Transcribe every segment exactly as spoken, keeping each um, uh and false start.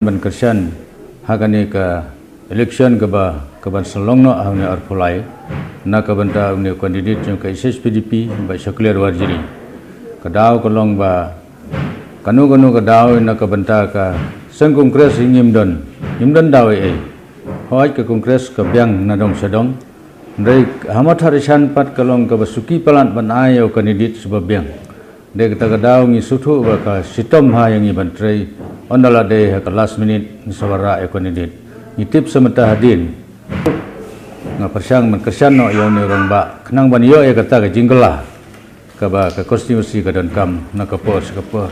ban kyrshan ha kane ka election kaba, kaban sa long noh ha une u arphew lai, na ka bynta une u candidate jong ka H S P D P, Bah Shakliar Warjri. Ka daw ka long ba kano kano ka daw na ka bynta ka seng Congress hi ngim don, ngim don daw ei ei. Hooid, ka Congress ka biang na dong sha dong. Hynrei ha Mawthadraishan pat ka long kaba suki palat ban ai ïa u candidate suba biang. Dei kata ka daw ngi sngewthuh ba ka shitom ha ïa ngi ban trei, ynda la dei ha ka last minute ngi sa wanrah ïa u candidate. Ngi tip sa mynta hadien. Nga pyrshang ban kyrshan noh ïa une u rangbah khnang ban ïoh ïa kata ka jingkylla kaba ka constituency ka donkam na ka por sha ka por.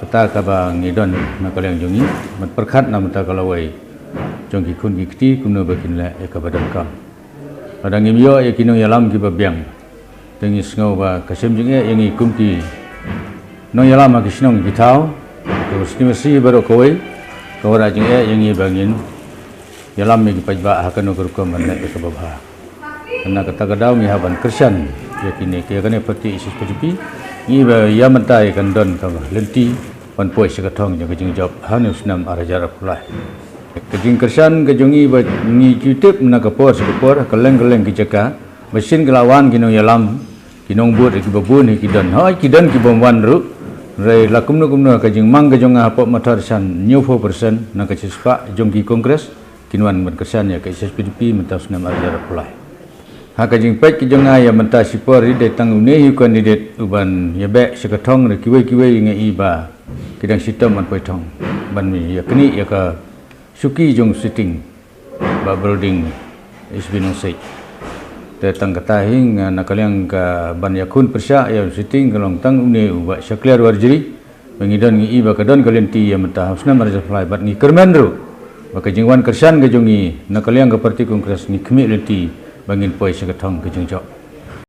Kata kaba ngi don na ka liang jong ngi, ban pyrkhat na mynta ka lawei jong ki khun ki kti kumno ba kin leh ïa kaba donkam. Lada ngim ïoh ïa ki nongïalam kiba biang, te ngi sngew ba ka shem jingeh ïa ngi kum ki nongïalam ha ki shnong ki thaw, ka constituency baroh kawei ka wanrah jingeh ïa ngi ba ngin ïalam ïa ki paidbah ha kano ka rukom ban leh ïa kaba bha. Kane kata ka daw ngi hap ban kyrshan ïa kine, ïa kane party H S P D P, ngi ba ïa mynta ïa kan don ka lynti ban poi sha ka thong jong ka jingjop ha une u snem ar hajar arphew lai. Ka jingkyrshan ka jong ngi ba ngi ju tip na ka por sha ka por, ka leng ka leng ki jaka, ba shisien ki la wan ki nongïalam, ki nongbud kiba bun hi ki don. Hooid, ki don kibym wan ruh. Hynrei la kumno kumno ka jingmang ka jong nga hapoh Mawthadraishan, hynñiew phew percent na ka shispah jong ki Congress kin wan ban kyrshan ïa ka H S P D P mynta u snem ar hajar arphew lai. Ha ka jingpeit ka jong nga ïa mynta shipor hi dei tang une hi u candidate uban ïa beh sha ka thong, re kiwei kiwei ngi i ba ki dang shitom ban poi thong ban ïa knieh ïa ka shuki jong sitting Bah Broding H B Nongsiej. Te tang kata hi nga na ka liang ka ban ïakhun pyrshah ïa u sitting ka long tang une u Bah Shakliar Warjri. Ba ngi don ngi i ba ka don ka lynti ïa mynta ha u snem ar hajar arphew lai bad ngi kyrmen ruh ba ka jingwan kyrshan ka jong ngi na ka liang ka party Congress ngi khmih lynti ba ngin poi sha ka thong ka jingjop.